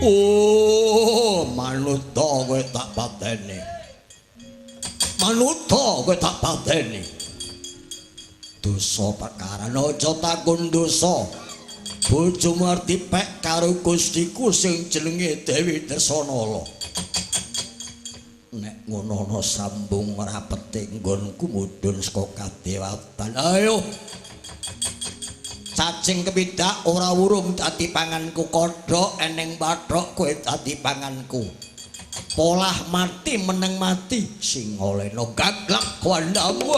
Oh, manuta kowe tak pateni. Manuta kowe tak pateni. Dosa perkara aja takon dosa. Bojomu arep dipek karo Gustiku sing jenenge Dewi Dresanala. Nek ngono ana sambung rapete nggonku mudhun saka kadewatan. Ayo. Cacing kepidak ora wurung dadi panganku, kodhok eneng bathok kowe dadi panganku. Polah mati meneng mati sing olehno gaglak kuandamu.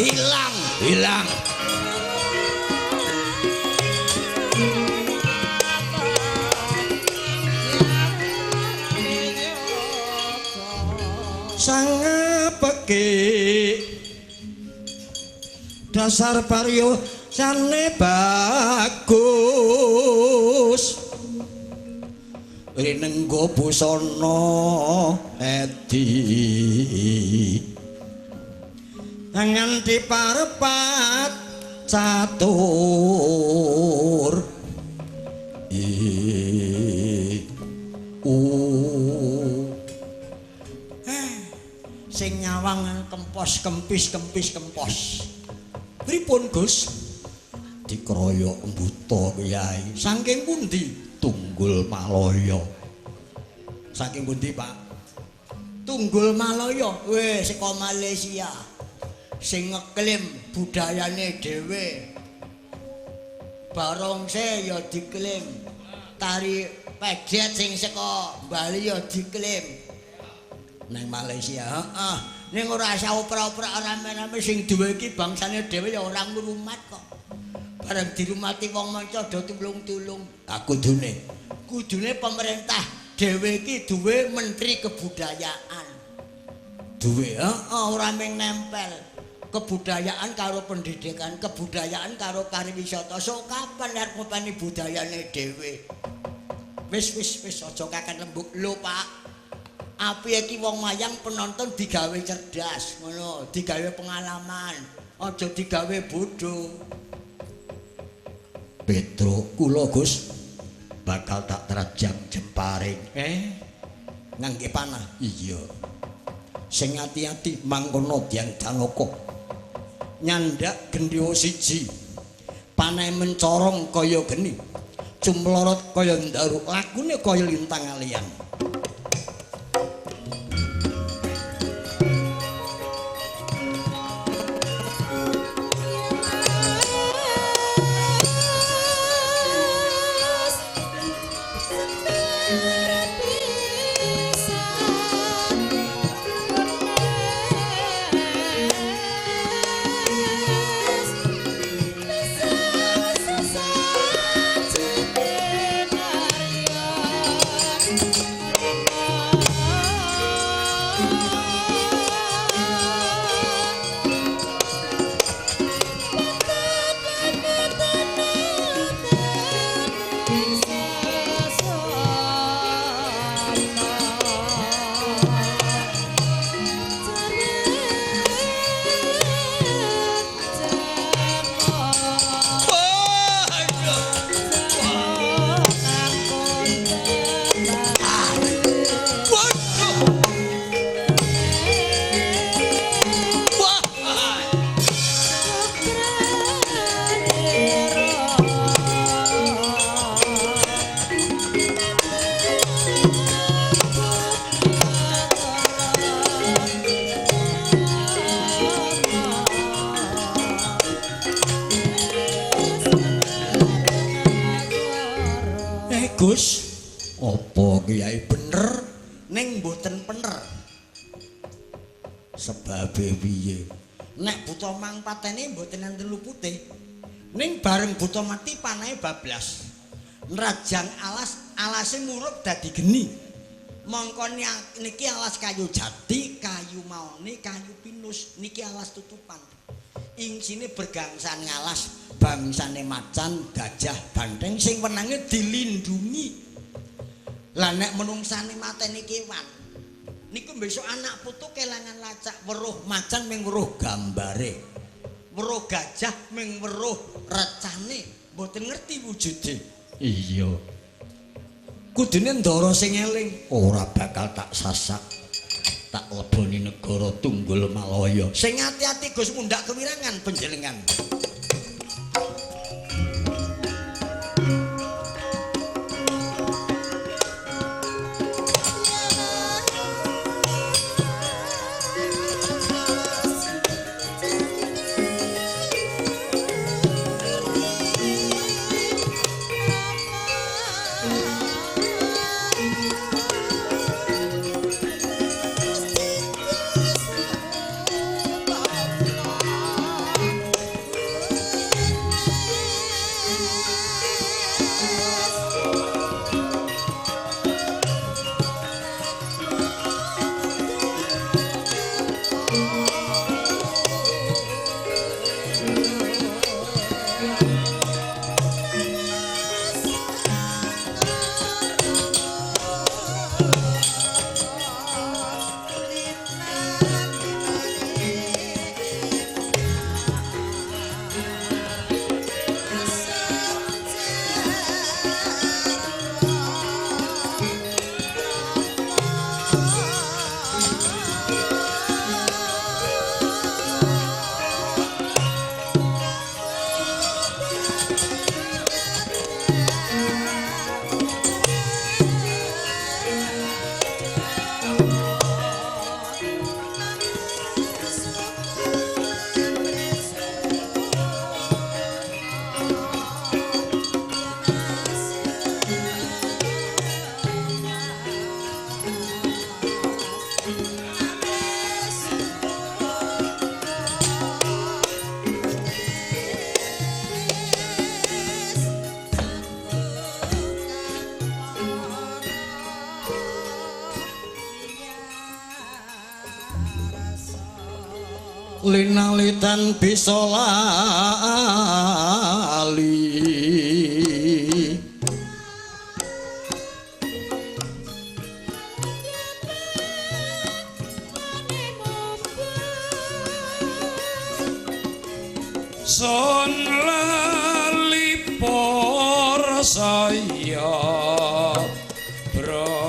Hilang, hilang. cekik dasar paryo sane bagus rinenggo busana edi nganti parepat catur sing nyawang kempos kempis kempis kempos. Pripun Gus? Dikroyok buta Kyai. Saking pundi? Tunggul Malaya. Saking pundi, Pak? Tunggul Malaya. Weh, saka Malaysia. Sing ngeklaim budayane dhewe. Barongse ya diklaim. Tari pejet sing saka Bali ya diklaim. Nang Malaysia, heeh. Ning ora usah opera-opera rame-rame sing duwe iki bangsane dhewe ya ora ngrumat kok. Bareng dirumati wong manca do tulung-tulung. Ah kudune. Kudune pemerintah dhewe iki duwe menteri kebudayaan. Duwe, heeh, ora mung nempel. Kebudayaan karo pendidikan, kebudayaan karo pariwisata. Sok kapan arep ngopeni budayane dhewe? Wis wis wis aja kaken lembuk lho, Pak. Api iki wong wayang penonton digawe cerdas, ngono, digawe pengalaman, aja digawe bodho. Petro kula Gus bakal tak terajang jemparing. Ngangge panah. Iya. Sing ati-ati mangkono Dyang Janaka. Nyandak gendhewa siji. Panahe mencorong kaya geni. Cumlorot kaya ndaru, lakune kaya lintang alian. Gus, apa Kyai bener ning mboten pener? Sebabe piye? Nek buta mang patene mboten enten lupute. Ning bareng buta mati panahe bablas. Nrajang alas, alase murup dadi geni. Mongko niki alas kayu jati, kayu maoni, kayu pinus, niki alas tutupan. Ingsine bergangsan ngalas, bangsane macan, gajah, banteng sing wenange dilindungi. Lah nek menungsane mateni kewan, niku besok anak putu kelangan lacak, weruh macan ming weruh gambare, weruh gajah ming weruh recane, mboten ngerti wujude. Iya. Kudune ndara sing eling, ora bakal tak sasak. Tak leboni negara Tunggul Malaya. Sing ati-ati Gus mundhak kewirangan panjenengan. Oh. Linalitan bisa lali. Son lali saya bronto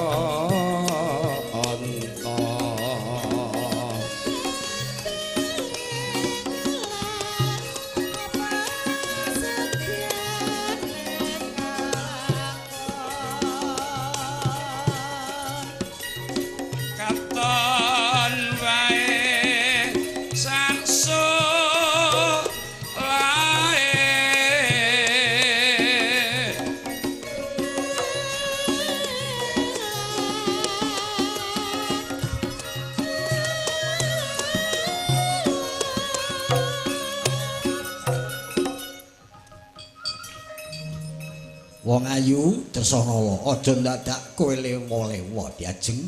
katon wae sakso Wong ayu Dresanala, aja ndadak kowe lewa-lewa diajeng.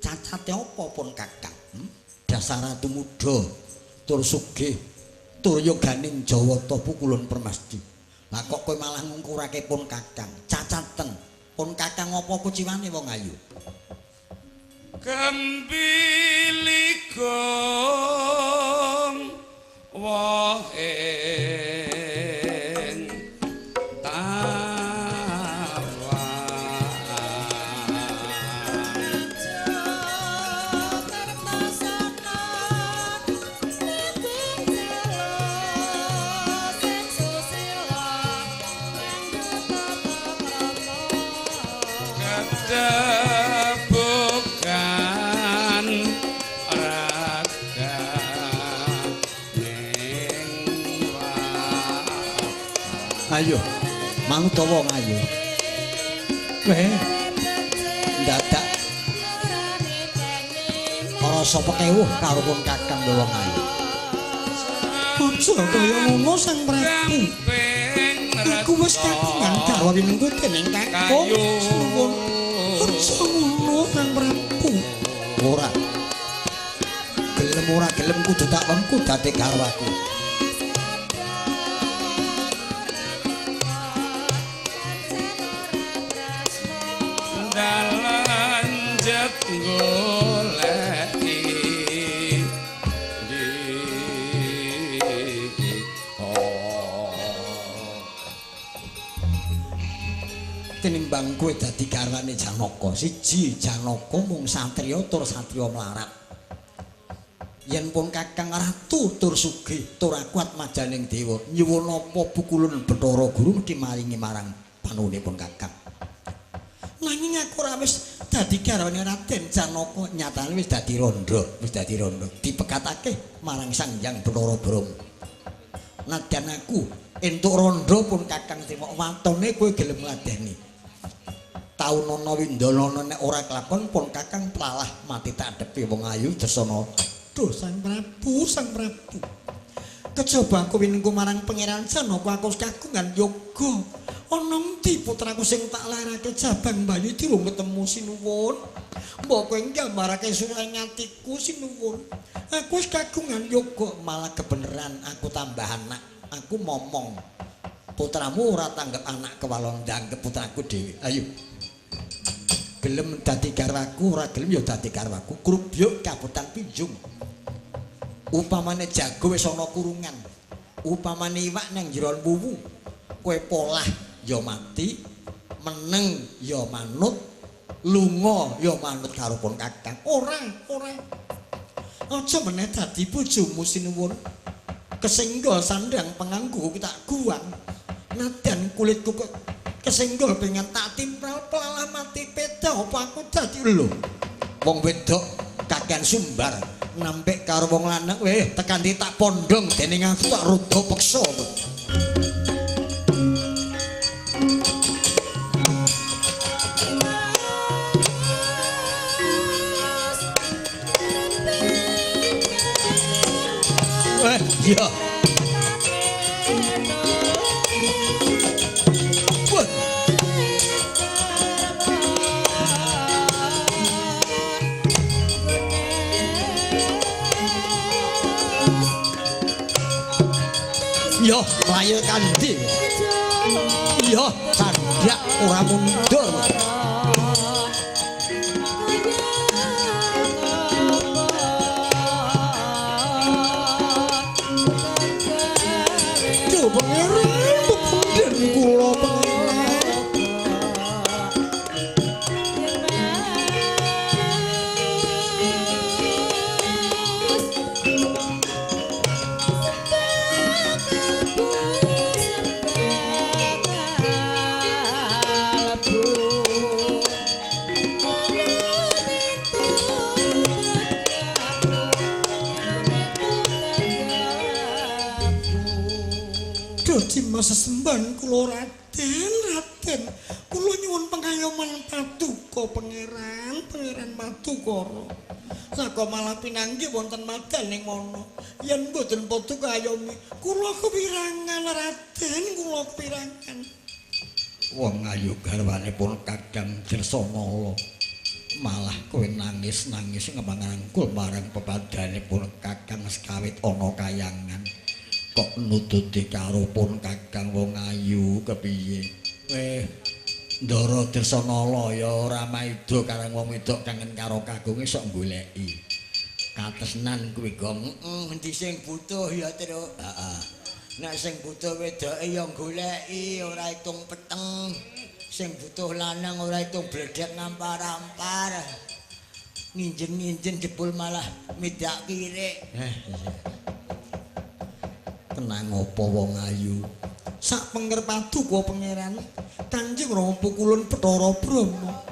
Cacate apa pun Kakang? Dasar ratu muda tur sugih tur yoganing Jawata pukulun Permasti. Lah kok kowe malah ngungkurake pun Kakang? Cacaten pun Kakang apa kuciwane wong ayu? Gembiligong wae bukan raga ning Ayo, manut wong ayu. Kowe ndadak rasa pekewuh karo pun Kakang wong ayu. Aja kaya ngono Sang Prabu. Aku wis kagungan garwa winengku dening Kakung. Suwun. Aja ngono Sang Prabu. Ora. Gelem ora gelem kudu tak wengku dadi garwaku. Dalan jet goleki Tinimbang kowe dadi garwane Janaka. Siji, Janaka mung satriya tur satriya mlarat. Yen pun Kakang ratu tur sugih tur akuat majaning dewa, nyuwun apa pukulun Bathara Guru mesti maringi marang panune pun Kakang. Nanging aku ora wis dadi garwane Raden Janaka, nyatane wis dadi rondo, wis dadi rondo. Dipekatake marang Sang Hyang Bathara Brahma. Nadyan aku entuk rondo pun Kakang trima watone kowe gelem ngladeni. Taunana windalana nek ora kelakon pun Kakang plalah mati tak adepi wong ayu Dresana. Duh Sang Prabu, Sang Prabu. Kejaba aku winengku marang Pangeran Janaka aku kagungan yoga. Ana endi putraku sing tak lairake Jabang Bayu durung ketemu sinuwun. Mbok kowe nggambarake surah atiku sinuwun. Aku wis kagungan yoga malah kebeneran aku tambah anak. Aku momong. Putramu ora tanggep anak kewalon ndanggep putraku dhewe. Ayo. Gelem dadi garwaku ora gelem ya dadi garwaku. Grubyuk kabutan pinjung. Upamane jago wis ana kurungan. Upamane iwak nang jero wuwu. Kowe polah ya mati, meneng ya manut, lunga ya manut karo pun Kakang. Ora, ora. Aja meneh dadi bojomu sinuwun. Kesenggol sandang penganggu tak guang. Nadyan kulitku kok kesenggol pengen tak timpal pelalah mati peda apa aku dadi lho. Wong wedok kakean sumbar nampik karo wong lanang weh tekan ndi tak pondhong dening aku tak rada peksa. Iya. Wah. Iya, mlayu kandi. Iya, candhak ora mundur. Duh, pangeran, pepundhen kula pangeran. Sesembahan kula Raden, Raden, kula nyuwun pengayoman paduka pangeran, pangeran Madukara. Saka malah pinanggih wonten madaning wana. Yen mboten paduka ayomi, kula kewirangan Raden, kula kewirangan. Wong ayu garwanipun Kakang Dresanala. Malah kowe nangis-nangis ngemangangkul marang pepadanipun Kakang sekawit ana kayangan. Kok nututi karo pun Kakang wong ayu kepiye? Weh, Ndara Dresanala ya ora maida karang wong wedok kangen karo kagunge sok goleki. Katresnan kuwi gong. Endi sing butuh ya, Truk? Heeh. Nek sing butuh wedoke ya goleki, ora hitung peteng. Sing butuh lanang ora hitung bledek ngampar-ampar. Nginjen-nginjen jebul malah midak kirik. Tenang apa wong ayu? Sak penger paduka pangeran, Kanjeng Rama pukulun Bathara Brahma.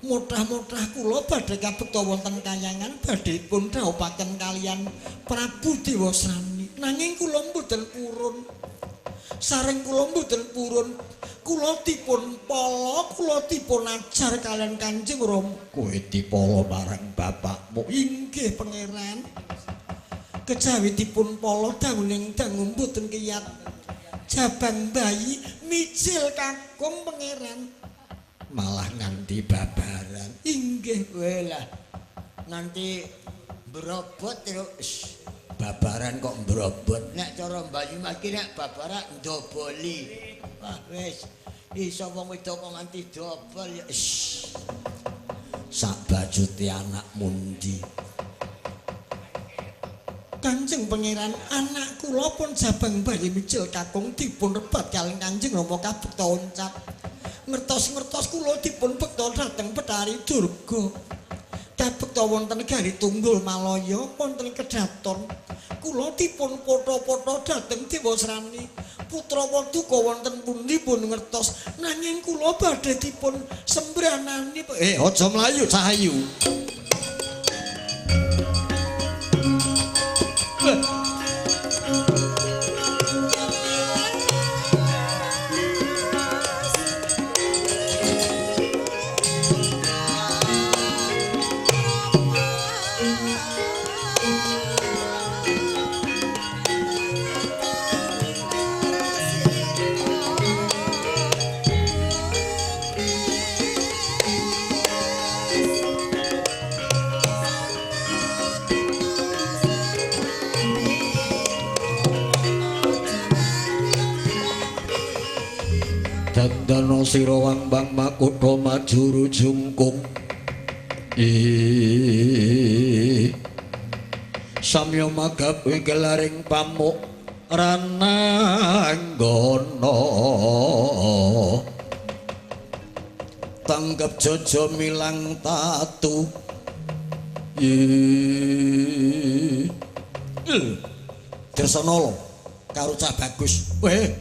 Mothah-mothah kula badhe kabekta wonten kayangan badhe pun dhawuhaken kaliyan Prabu Dewasrani. Nanging kula mboten purun. Sareng kula mboten purun. Kula dipun pala, kula dipun ajar kaliyan Kanjeng Rama. Kowe dipala marang bapakmu. Inggih pangeran. Kejawi dipun pala danguning dangu mboten kiyat. Jabang bayi mijil kakung pangeran. Malah nganti babaran. Inggih kowe lah. Nganti brobot terus. Babaran kok brobot. Nek cara Banyumas ki nek babaran ndoboli. Wah wis iso wong wedok kok nganti dobol ya. Sak bajute anak mundi. Kanjeng Pangeran, anak kula pun jabang bayi mijil kakung dipun rebat kaliyan Kanjeng Rama kabekta oncat. Ngertos-ngertos kula dipun bekta dhateng Bathari Durga. Kabekta wonten Gari Tunggul Malaya wonten kedhaton. Kula dipun potha-potha dhateng Dewasrani. Putra Paduka wonten pundi pun ngertos, nanging kula badhe dipun sembranani. Aja mlayu Cahayu. Dandana sira wambang makutha majuru jungkung. Samya magap gelaring pamuk rananggana. Tanggap jojo milang tatu. Dresanala karo Cah Bagus. Weh,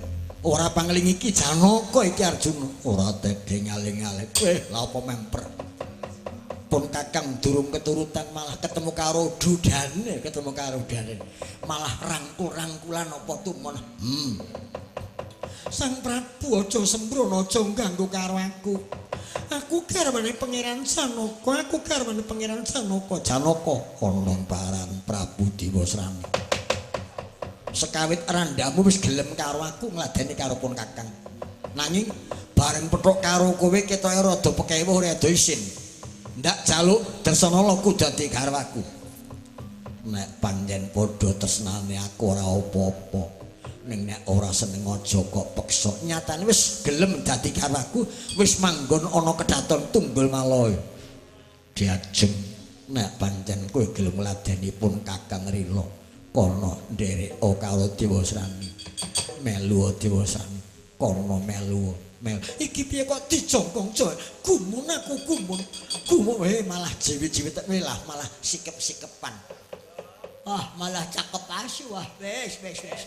ora pangling iki Janaka iki Arjuna. Ora tedhe ngaling-aling. Weh, lha apa memper. Pun Kakang durung keturutan malah ketemu karo dudane, ketemu karo dudane. Malah rangkul-rangkulan apa tumon. Sang Prabu aja sembrono, aja ngganggu karo aku. Aku garwane Pangeran Janaka, aku garwane Pangeran Janaka. Janaka ana paran Prabu Dewasrani. Sekawit randamu wis gelem karo aku ngladeni karo pun Kakang. Nanging bareng petruk karo kowe ketoke rada pekewuh rada isin. Ndak jaluk Dresanala ku dadi garwaku. Nek pancen padha tresnane aku ora apa-apa. Ning nek ora seneng aja kok peksa. Nyatane wis gelem dadi karo aku, wis manggon ana kedaton Tunggul Malaya. Diajeng nek pancen kowe gelem ngladeni pun Kakang rila kono ndereka karo Dewasrani. Melu Dewasrani, kono melu. Mel. Iki piye kok dijongkong coy? Gumun aku gumun. Gumun malah jiwit-jiwit malah sikep-sikepan. Ah, malah cakep asu wah. Wis wis wis.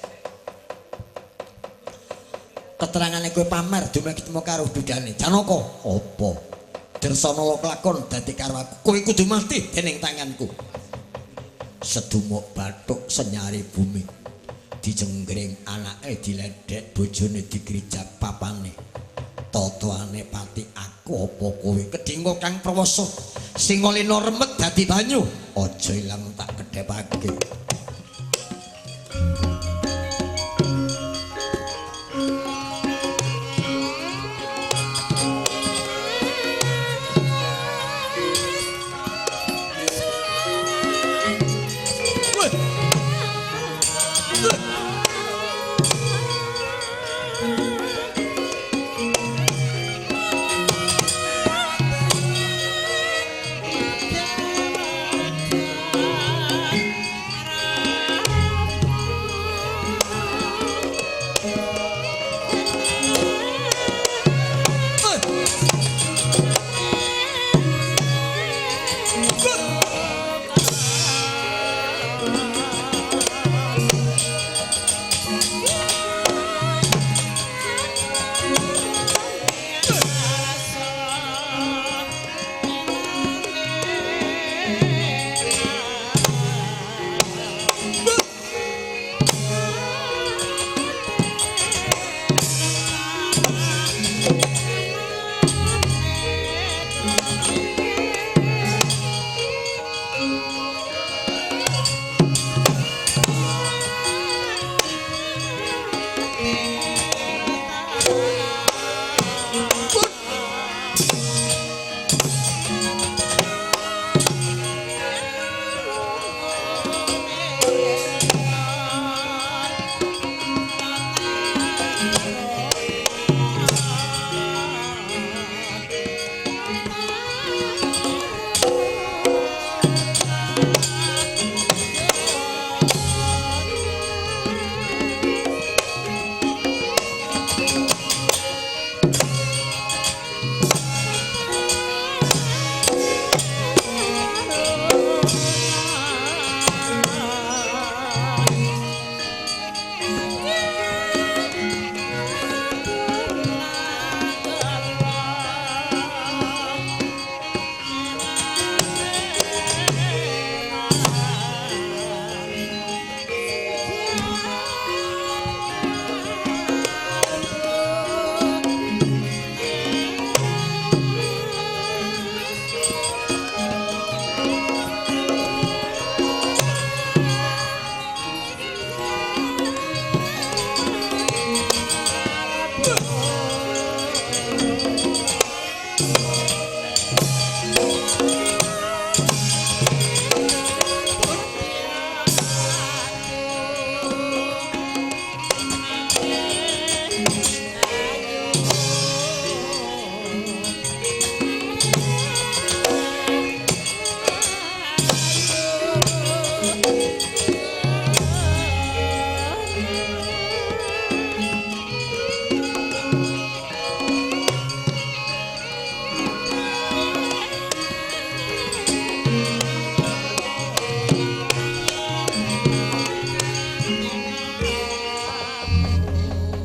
Keterangane kowe pamer dumeh ketemu karo dudane. Janaka, apa? Dresanala kelakon dadi karo aku. Kowe kudu mati dening tanganku. Sedumuk bathuk senyari bumi. Dijenggring anake diledhek bojone digrijak papane. Totoane pati aku apa kowe kedinga kang prawasa sing olena remet dadi banyu aja ilang tak kedhepake.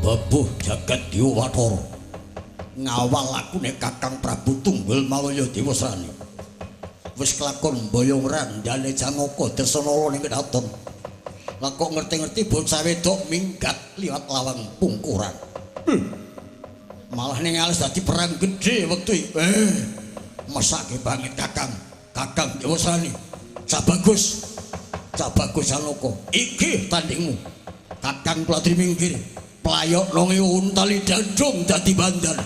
Babuh jagat Dewatara ngawal lakune Kakang Prabu Tunggul Malaya Dewasrani. Wis kelakon mboyong randane Janaka Dresanala ning kedaton. Lah kok ngerti-ngerti bocah wedok minggat liwat lawang pungkuran. Malah ning alas dadi perang gedhe wektu iki. Mesake banget Kakang, Kakang Dewasrani. Cah bagus. Cah bagus Janaka. Iki tandingmu. Kakang Platri minggir. Playok nongi untali dandung dadi bandar.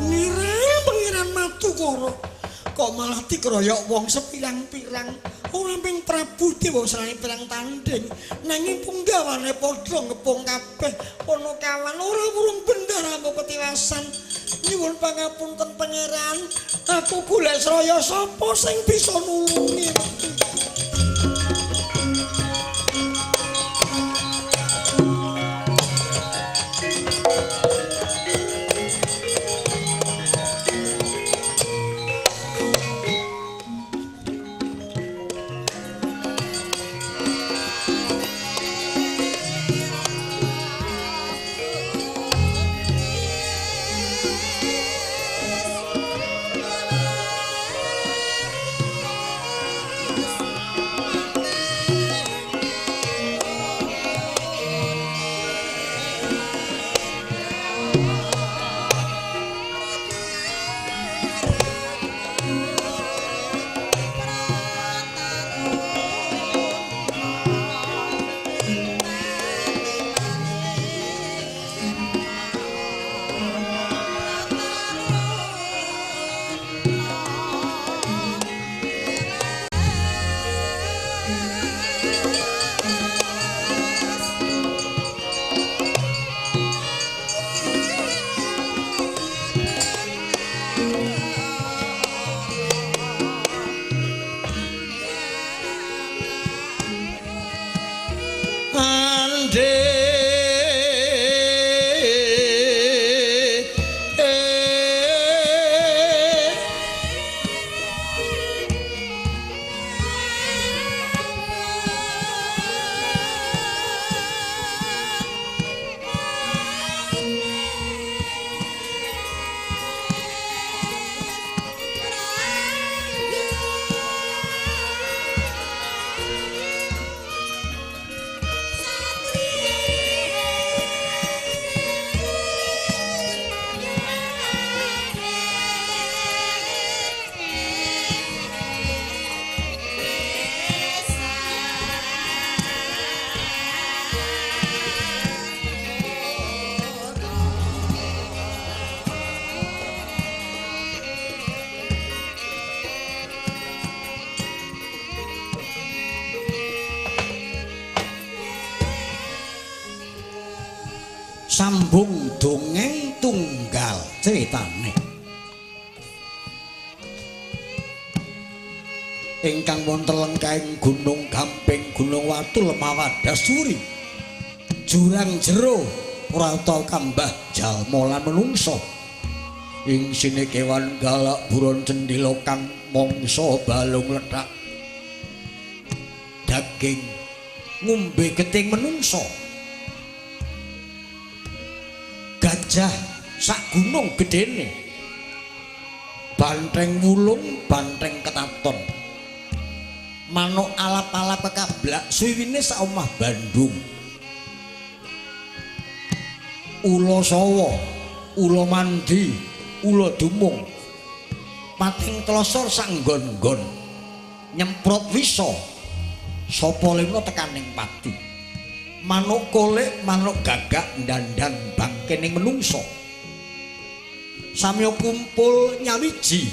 Pengiran, pengiran Madukara. Kok malah dikeroyok wong sepirang-pirang. Ora ping Prabu Dewasrani pirang tanding. Nanging punggawane padha ngepung kabeh. Ana kawan ora wurung bendaramu ketiwasan. Nyuwun pangapunten pangeran, aku golek sraya sapa sing bisa nulungi. Sambung dongeng tunggal critane ingkang wonten lengkahing Gunung Gamping, Gunung Watu, Lemah Wadas Suri, jurang jero ora tau kambah jalma lan menungsa. Ing sine kewan galak buron cendhila kang mangsa balung lethak daging ngombe geting menungsa. Gajah sak gunung gedene, banteng wulung, banteng ketaton, manuk alap-alap kekablak suwiwine sak omah Bandung, ula sawa, ula mandi, ula dumung, pating klosor sak nggon-nggon, nyemprot wisa, sapa lena tekaning pati. Manuk kolik, manuk gagak dandan bangkening menungsa. Samya kumpul nyawiji.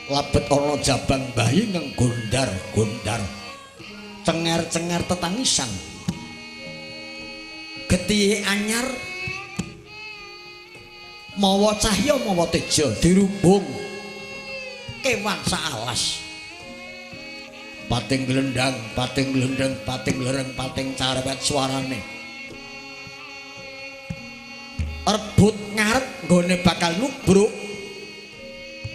Labet ana jabang bayi ngenggondar-gondar. Cengar-cengar tetangisan. Getihe anyar mawa cahya mawa teja dirubung kewan saalas. Pating glendang, pating glendang, pating lereng, pating carewet suarane. Rebut ngarep nggone bakal nubruk.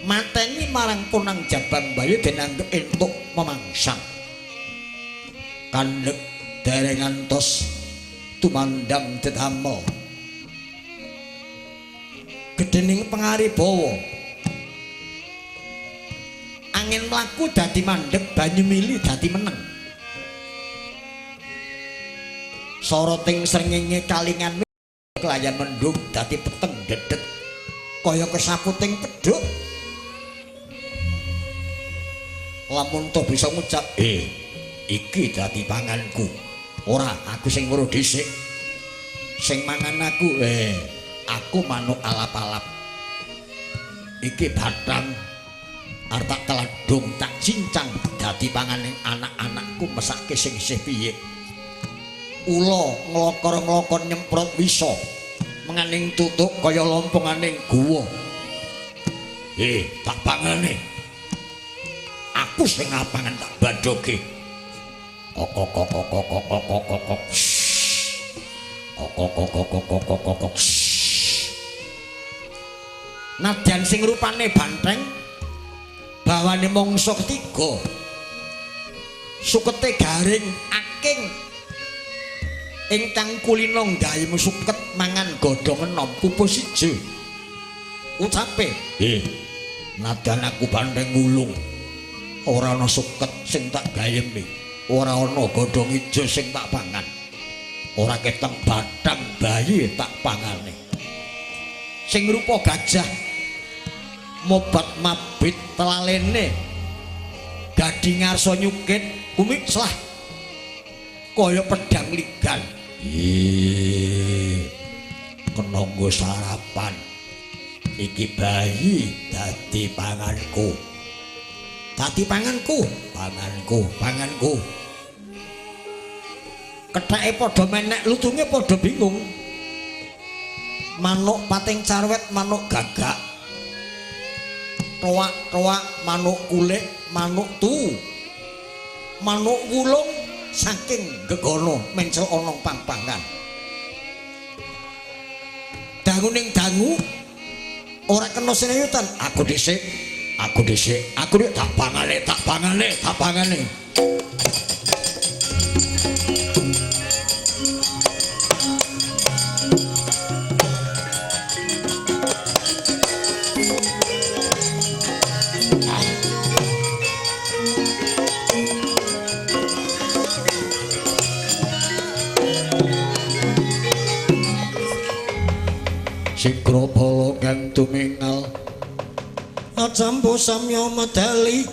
Mateni marang punang jabang bayi den anggep entuk memangsang. Kandhek dereng ngantos tumandang dedamel. Gedhening pangaribawa. Angin mlaku dadi mandheg, banyu mili dadi meneng. Soroting srengenge kalingan kelayan mendung dadi peteng dedet kaya kesaputing pedhuk. Lamun to bisa ngucap, iki dadi panganku. Ora, aku sing weruh dhisik. Sing mangan aku, aku manuk alap-alap. Iki batang arep tak teladung tak cincang dadi pangane anak-anakku mesake sing isih piye. Ula nglokor-nglokor nyemprot wisa menganing tutuk kaya lomponganing guwa. Tak pangane. Aku sing ngapangan tak badhoke. Kok kok kok kok kok kok kok kok. Kok kok kok kok kok kok kok. Nadyan sing rupane banteng bawane mangsa ketiga. Sukete garing aking ingkang kulina ndayemu suket mangan godhong enom pupus ijo. Ucape, nadyan aku banteng ngulung. Ora ana suket sing tak gayemi, ora ana godhong ijo sing tak pangan. Ora keteng batang bayi tak pangane. Sing rupa gajah mobat mabit telalene gading ngarsa nyukit kumiclah kaya pedang ligan. Kena nggo sarapan. Iki bayi dadi panganku. Dadi panganku, panganku, panganku. Ketheke padha menek, lutunge padha bingung. Manuk pating carwet, manuk gagak. Toak-toak manuk kulik, manuk tu. Manuk wulung saking gegana mencel ana pang-pangan. Dangu ning dangu ora kena sinayutan. Aku dhisik, aku dhisik, aku dhisik tak pangane, tak pangane, tak pangane. Sikro bala kang tumingal acampu samya medali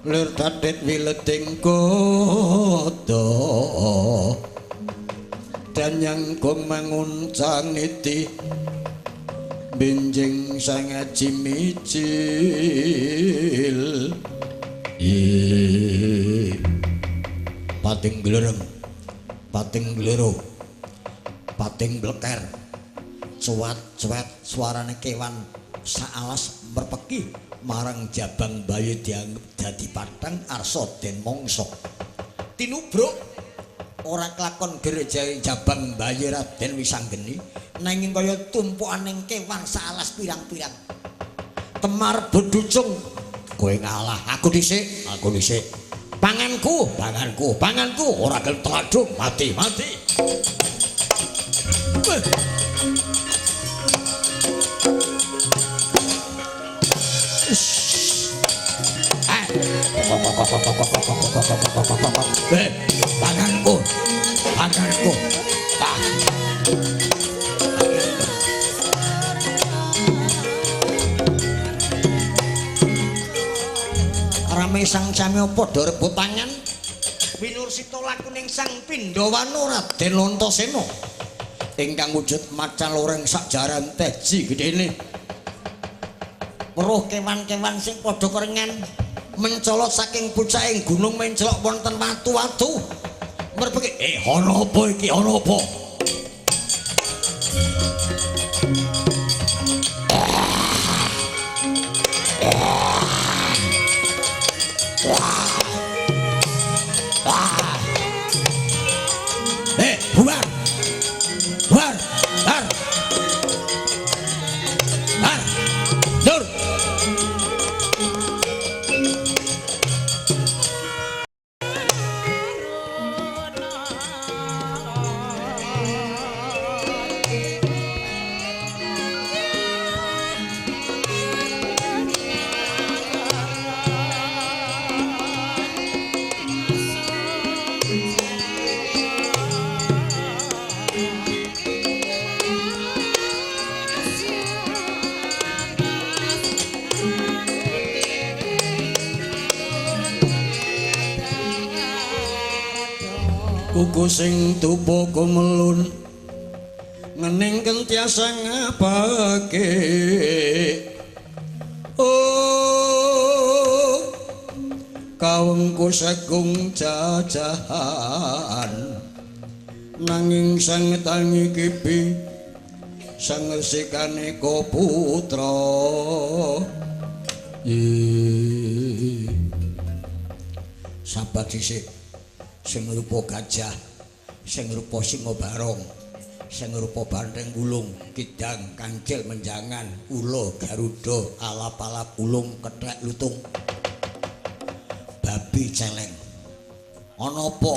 lir tatit wileting kodha danyang kong manguncang niti benjing sangaji micil. Pating glereng, pating glero, pating bleker, cuat-cuat suarane kewan saalas merpeki marang jabang bayi dianggep dadi patang arsa den mangsa. Tinubruk ora kelakon gerejae jabang bayi Raden Wisanggeni nanging kaya tumpukaning kewan saalas pirang-pirang. Temar beducung, kowe ngalah, aku dhisik, aku dhisik. Panganku, panganku, panganku, ora gelem teladung, mati, mati. Panganku, panganku. Rame sang samya padha rebut pangan. Winursita lakuning sang Pindhawana Raden Antasena ingkang wujud macan loreng sak jaran teji gedene. Weruh kewan-kewan sing padha kerengan mencolot saking pucaking gunung mencelok wonten watu-watu. Merpeki, ana apa iki? Ana apa? Bubar. Bubar. Bar. Bar. Dur. Kuku sing tupa kumelun ngening kentiasa ngapake. Mangkusegung jajahan nanging sang tangi kibi sang resikaneka putra. Sabat dhisik sing rupa gajah, sing rupa singa barong, sing rupa banteng wulung, kidang, kancil, menjangan, ula, garuda, alap-alap, ulung, kethek, lutung, babi celeng. Ana apa?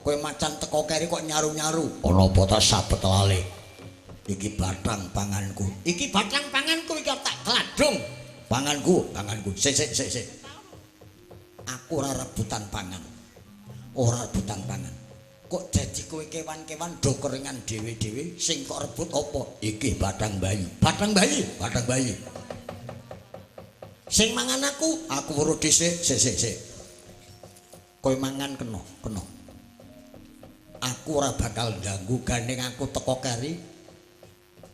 Kowe macan teko keri kok nyaru-nyaru? Ana apa ta sabet lale? Iki bathang panganku. Iki bathang panganku iki tak tladung. Panganku, panganku. Sik sik sik sik. Aku ora rebutan pangan. Ora rebutan pangan. Kok dadi kowe kewan-kewan do keringan dhewe-dhewe sing kok rebut apa? Iki bathang bayi. Bathang bayi, bathang bayi. Sing mangan aku, aku weruh dhisik. Sik sik sik. Kowe mangan kena, kena. Aku ora bakal ganggu gandeng aku teko keri.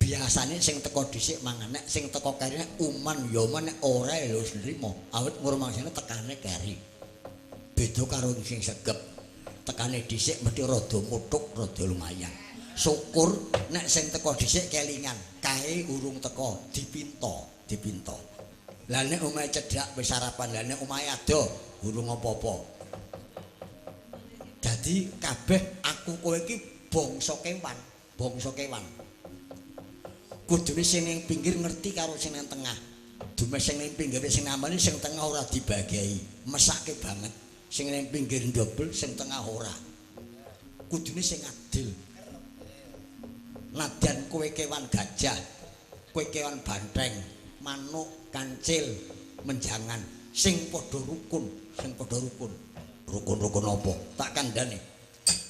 Biasane sing teko dhisik mangan, nek sing teko keri uman ya uman, nek ora ya wis nrimo. Awit ngurmasane tekane keri. Beda karo sing segep. Tekane dhisik mesti rada muthuk, rada lumayan. Syukur nek sing teko dhisik kelingan, kae urung teko dipinta, dipinta. Lah nek omahe cedhak wis sarapan, lah nek omahe adoh urung apa-apa. Dadi kabeh aku kowe iki bangsa kewan, bangsa kewan. Kudune sing ning pinggir ngerti karo sing ning tengah. Dume sing ning pinggir sing namani sing tengah ora dibagiai, mesake banget. Sing ning pinggir ndobel, sing tengah ora. Kudune sing adil. Nadyan kowe kewan gajah, kowe kewan banteng, manuk, kancil, menjangan, sing padha rukun, sing padha rukun. Rukun-rukun apa? Tak kandhane.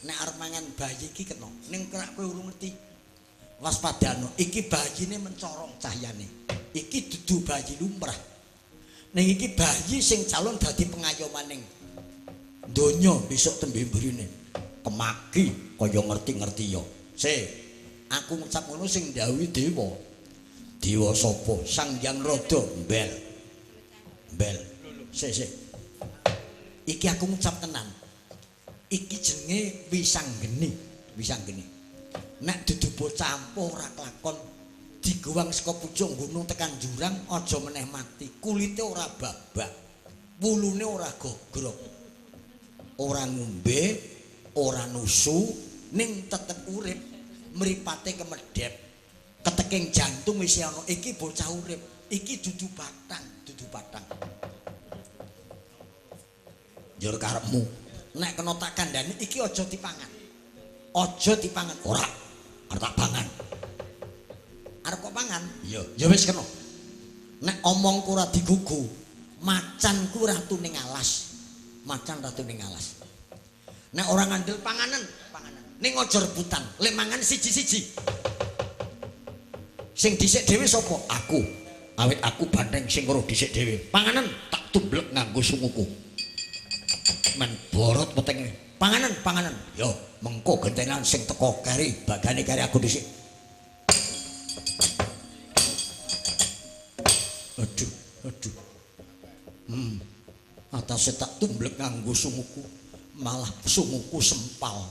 Nek arep mangan bayi iki kena, ning kerak kowe urung ngerti. Waspadano, iki bayine mencorong cahyane. Iki dudu bayi lumrah. Ning iki bayi sing calon dadi pengayomaning donya besok tembe mburine. Kemaki kaya ngerti-ngerti ya. Se, aku ngucap ngono sing ndhawuhi dewa. Dewa sapa? Sang Hyang Rada Mbel. Mbel. Se, se. Iki aku ngucap tenan. Iki jenenge Wisanggeni, Wisanggeni. Nek dudu bocah ampuh ora kelakon digowang saka pucuk gunung tekan jurang aja meneh mati. Kulite ora babak, wulune ora gogrok. Ora ngombe, ora nusu, ning tetep urip, mripate kemedhep. Keteking jantung wis ana. Iki bocah urip, iki dudu batang, dudu batang. Njur karepmu, nek kena tak kandhani iki aja dipangan. Aja dipangan. Ora, arep tak pangan. Arep kok pangan? Iya, ya wis kena. Nek omongku ora digugu, macanku ratu ning alas. Macan ratu ning alas. Nek ora ngandel panganan, panganan. Ning aja rebutan, lek mangan siji-siji. Sing dhisik dhewe sapa? Aku. Awit aku banteng sing weruh dhisik dhewe. Panganan tak tumblek nganggo sunguku. Men borot wetenge. Panganan, panganan. Yo, mengko gentenan sing teko keri, bagane keri aku dhisik. Aduh, aduh. Atase tak tumblek nganggo sunguku, malah sunguku sempal.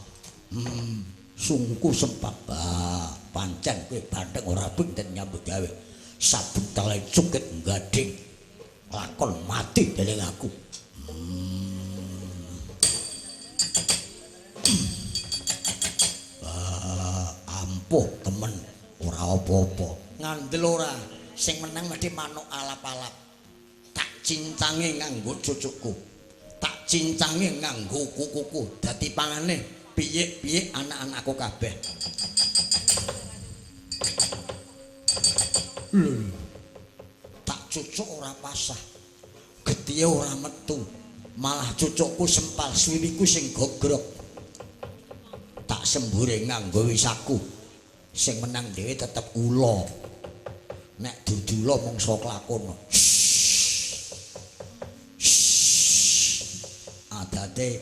Sunguku sempal. Bah, pancen kowe banteng ora pinten nyambut gawe. Saben tale cukit gading. Lakon mati dening aku. Ampuh temen, ora apa-apa. Ngandel ora, sing menang mesti manuk alap-alap. Tak cincange nganggo cucukku. Tak cincange nganggo kukuku. Dadi pangane piye-piye anak-anakku kabeh. Lho. Tak cucuk ora pasah. Getihe ora metu. Malah cucukku sempal, suwiwiku sing gogrok. Tak sembure nganggo wisaku. Sing menang dhewe tetep ula. Nek dudu ula mungsa klakono. Adate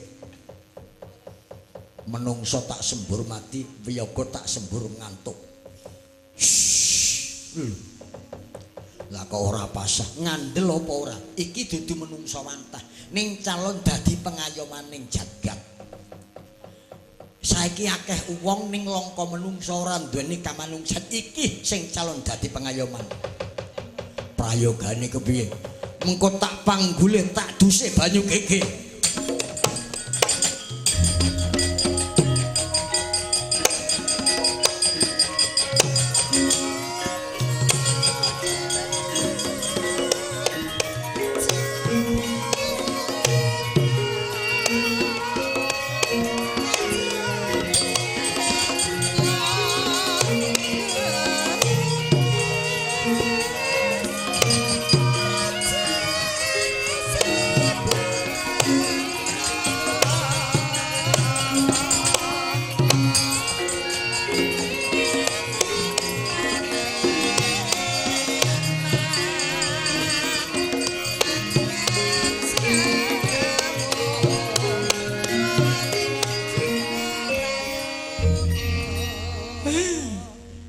menungso tak sembur mati, wiyaga tak sembur ngantuk. Lah kok ora pasah, ngandel apa ora? Iki dudu menungsa wantah, ning calon dadi pengayomaning jagat. Saiki akeh wong ning langka menungsa ora duweni kamanungsan, iki sing calon dadi pengayoman. Prayogane kepiye? Mengko tak panggule tak duse banyu gege.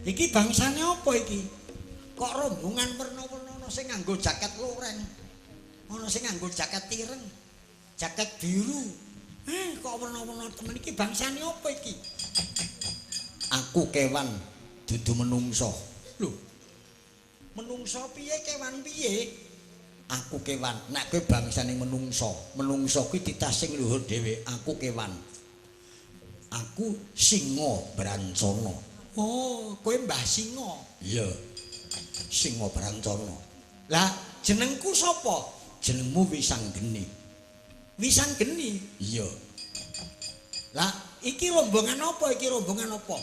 Iki bangsane apa iki? Kok rombongan werna-werna ana sing nganggo jaket loreng, ana sing nganggo jaket ireng, jaket biru. Kok werna-werna temen iki bangsane apa iki? Aku kewan dudu menungso. Lho. Menungso piye kewan piye? Aku kewan. Nek kowe bangsane menungso, menungso kuwi titah sing luhur dhewe. Aku kewan. Aku Singa Brancana. Oh, kowe Mbah Singa. Iya. Singa Brancana. Lah, jenengku sapa? Jenengmu Wisanggeni. Wisanggeni? Iya. Lah, iki rombongan apa? Iki rombongan apa?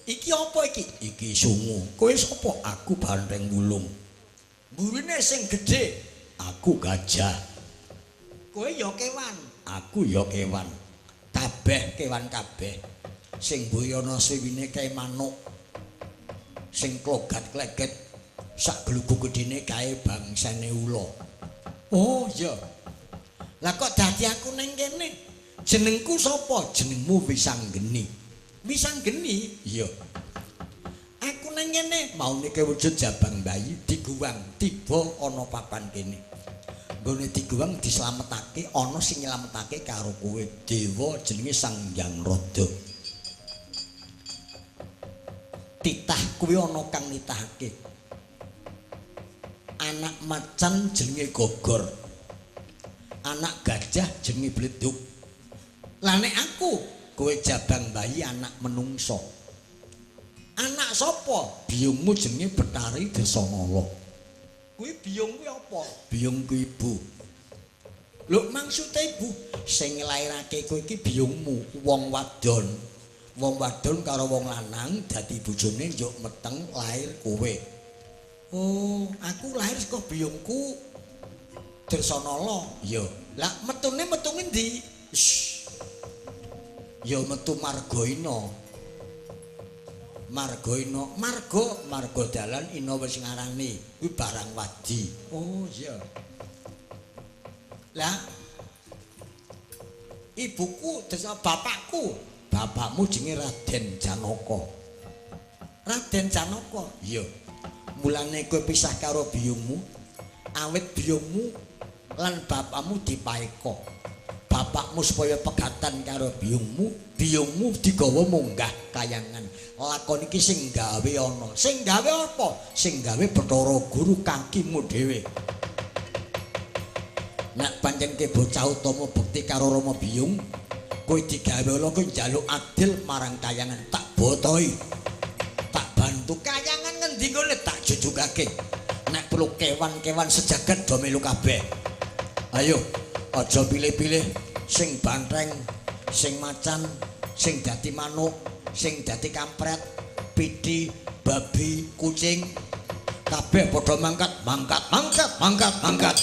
Iki apa iki? Iki sungu. Kowe sapa? Aku Banteng Wulung. Mburine sing gedhe. Aku gajah. Kowe ya kewan. Aku ya kewan. Kabeh kewan kabeh. Sing boyana siwine kae manuk, sing klogat-kleget sak glugu gedene kae bangsane ula. Oh iya. Lah kok dadi aku ning kene? Jenengku sapa? Jenengmu Wisanggeni. Wisanggeni? Iya. Aku ning kene maune kewujud jabang bayi diguwang tiba ana papan kene. Nggone diguwang dislametake ana sing nyelametake karo kowe. Dewa jenenge Sang Hyang Rada. Titah kuwi ana kang nitahake. Anak macan jenenge Gogor. Anak gajah jenenge Bledug. Lah nek aku, kowe jabang bayi anak menungso. Anak sapa? Biyungmu jenenge Betari Desanala. Kuwi biyung kuwi apa? Biyung kuwi ibu. Lho maksude ibu sing nglairake kowe iki biyungmu, wong wadon. Wong wadon karo wong lanang dadi bojone njuk meteng lair kowe. Oh, aku lahir saka biyungku Dresanala. Iya. Lah metune metu ngendi? Ya metu Margoina. Margoina, margo, margo dalan ina wis ngarani kuwi barang wadi. Oh iya. Lah ibuku desa bapakku. Bapakmu jenenge Raden Janaka. Raden Janaka? Iya. Mulane kowe pisah karo biyungmu, awit biyungmu lan bapakmu dipaeka. Bapakmu supaya pegatan karo biyungmu, biyungmu digawa munggah kayangan. Lakon iki sing gawe ana. Sing gawe apa? Sing gawe Bathara Guru kakimu dhewe. Nek pancen ke bocah utama bekti karo Rama Biyung, kowe digawe ala kowe njaluk adil marang kayangan, tak botoi, tak bantu. Kayangan ngendi nggone tak jujugake. Nek perlu kewan-kewan sejagat do melu kabeh. Ayo, aja pilih-pilih sing banteng, sing macan, sing dadi manuk, sing dadi kampret, pidi, babi, kucing, kabeh padha mangkat, mangkat, mangkat, mangkat, mangkat.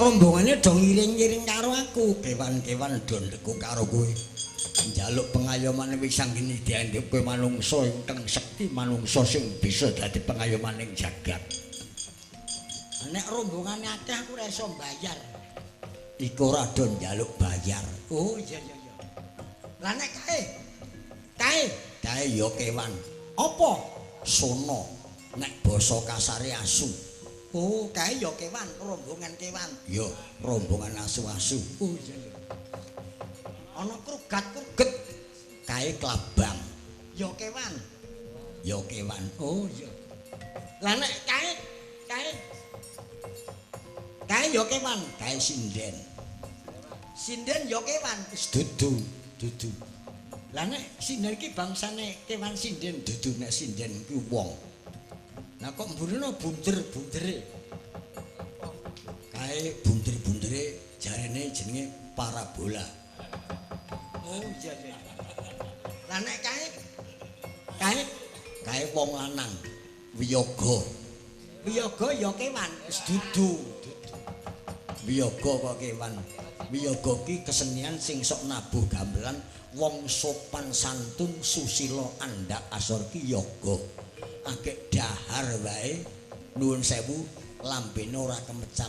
Rombongane do ngiring-ngiring karo aku, kewan-kewan do ndekuk karo kowe. Njaluk pengayoman Wisanggeni dianggep kowe manungsa ingkang sekti, manungsa sing bisa dadi pengayoman ing jagat. Nek rombongane akeh aku ora iso mbayar. Iku ora do njaluk bayar. Oh iya iya iya. Lah nek kae kae kae ya kewan. Apa? Sono. Nek basa kasare asu. Oh, kae ya kewan, rombongan kewan. Ya, rombongan asu-asu. Oh iya iya. Ana krugat-kruget kae klabang. Ya kewan. Ya kewan. Oh iya. Lah nek kae kae kae ya kewan, kae sinden. Sinden ya kewan, wis dudu, dudu. Lah nek sinden iki bangsane kewan sinden, dudu nek sinden kuwi wong. Lah kok mburine bunder-bundere. Kae bunder-bundere jarene jenenge parabola. Oh iya iya. Lah nek kae kae kae wong lanang wiyaga. Wiyaga ya kewan, wis dudu. Wiyaga kok kewan. Wiyaga ki kesenian sing sok nabuh gamelan wong sopan santun susila andhak asor ki yoga. Agek dahar wae nuwun sewu lambene ora kemecap.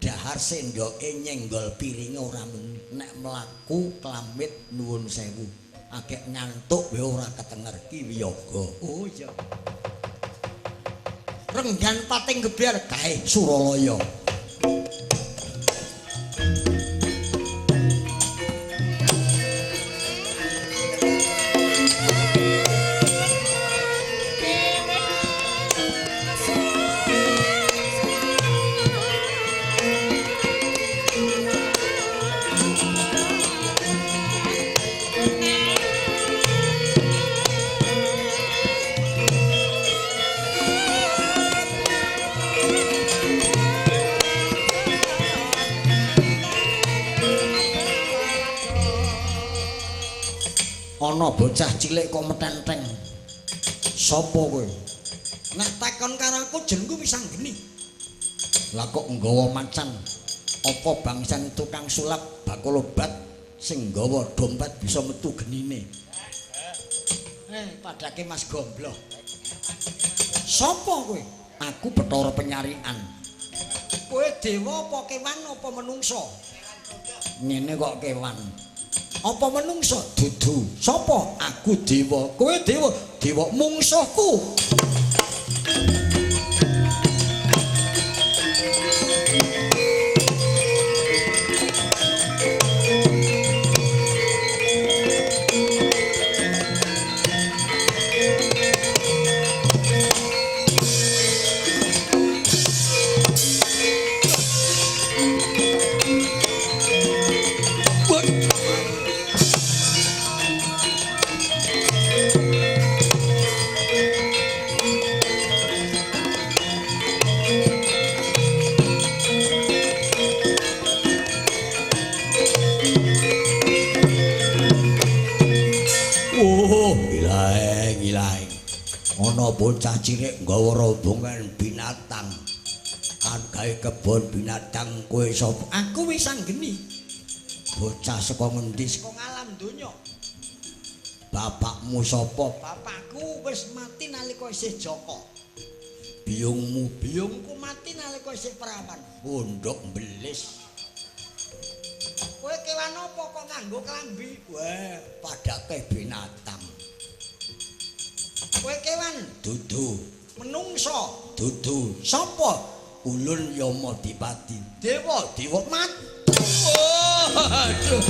Dahar sendoke nyenggol piringe ora muni. Nek mlaku klamit nuwun sewu. Agek ngantuk wae ora ketenger ki wiyaga. Oh iya. Renggan pating gebyar kae Suralaya. Ana bocah cilik kok metenteng. Sapa kowe? Nek takon karo aku jenengku Wisanggeni. Lah kok nggawa macan? Apa bangsane tukang sulap bakul obat sing nggawa dompet bisa metu genine? Padake Mas Gombloh. Sapa kowe? Aku Bathara Penyarikan. Kowe dewa apa kewan apa menungsa? Ngene kok kewan. Apa menungsa? Dudu. Sapa? Aku dewa. Kowe dewa? Dewa mungsuhku. Ana bocah cilik nggawa rombongan binatang. Kan gawe kebon binatang kowe sapa? Aku Wisanggeni. Bocah saka ngendi? Saka alam donya. Bapakmu sapa? Bapakku wis mati nalika isih jaka. Biyungmu? Biyungku mati nalika isih prawan. Pondok mbelis. Kowe kewan apa kok nganggo klambi? Wah, padake binatang. Kowe kewan? Dudu. Menungsa? Dudu. Sapa? Ulun Yamadipati. Dewa, dewa mati. Aduh.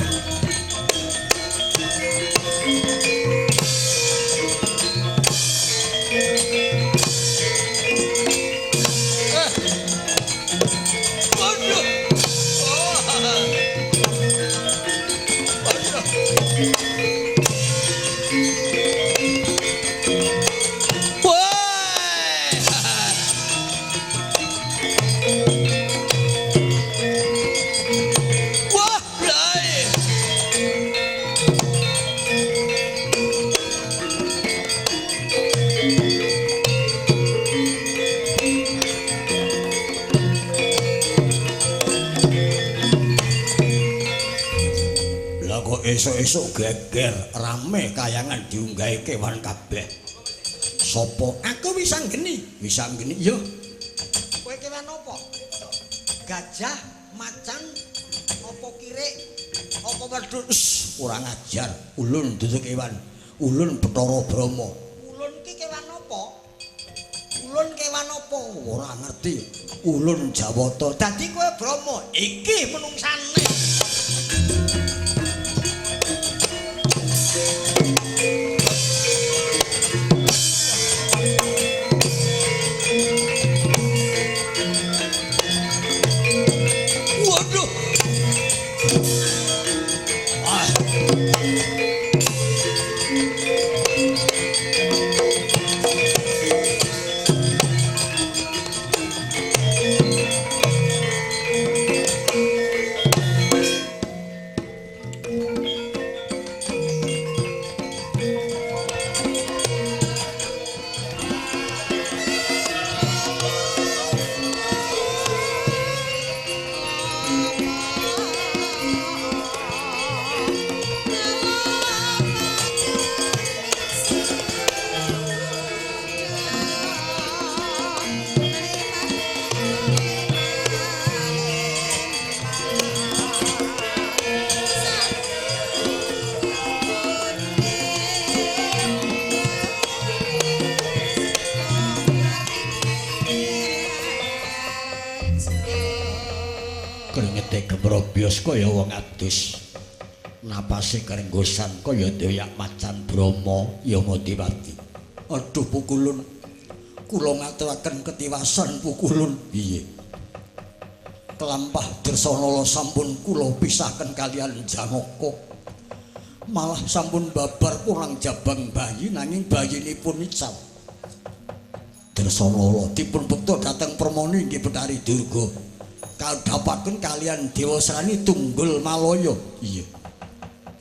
Wah, blai. Esuk-esuk geger rame kayangan diunggahi kewan kabeh. Sapa? Aku Wisanggeni. Wisanggeni iya. Kowe kewan apa? Gajah, macan, apa kirik, apa wedhus? Kurang ajar. Ulun dudu kewan. Ulun Bathara Brahma. Ulun ki kewan apa? Ulun kewan apa? Ora ngerti. Ulun Jawata. Dadi kowe Brahma, iki menungsane. Waduh. Ah. Kringete gemrobyos kaya wong adus. Napase krenggosan kaya doyak macan Brahma Yamadipati. Aduh pukulun, kula ngaturaken ketiwasan pukulun. Piye? Kelampah Dresanala sampun kula pisahaken kalian Janaka. Malah sampun babar kurang jabang bayi nanging bayinipun ical. Dresanala dipun bekta dhateng Permoni inggih Bathari Durga. Kadhapaken kalian Dewasrani Tunggul Malaya. Iya.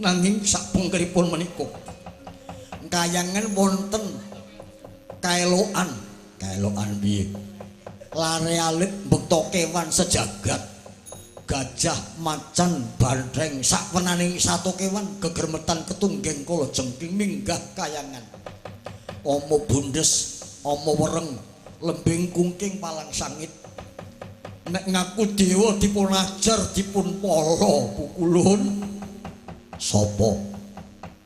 Nanging sakpungkuripun menika kayangan wonten kaelokan. Kaelokan piye? Lare alit mbekta kewan sejagat. Gajah, macan, bandreng sakwenaning sato kewan gegermetan ketunggeng kala jengking minggah kayangan. Ama bundes, ama wereng, lembing kungking palang sangit. Nek ngaku dewa dipun ajar dipun pala pukulun. Sapa?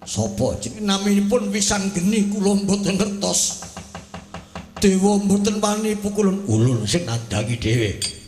Sapa jeneng naminipun Wisanggeni kula mboten ngertos. Dewa mboten wani pukulun. Ulun sing nandhangi dhewe.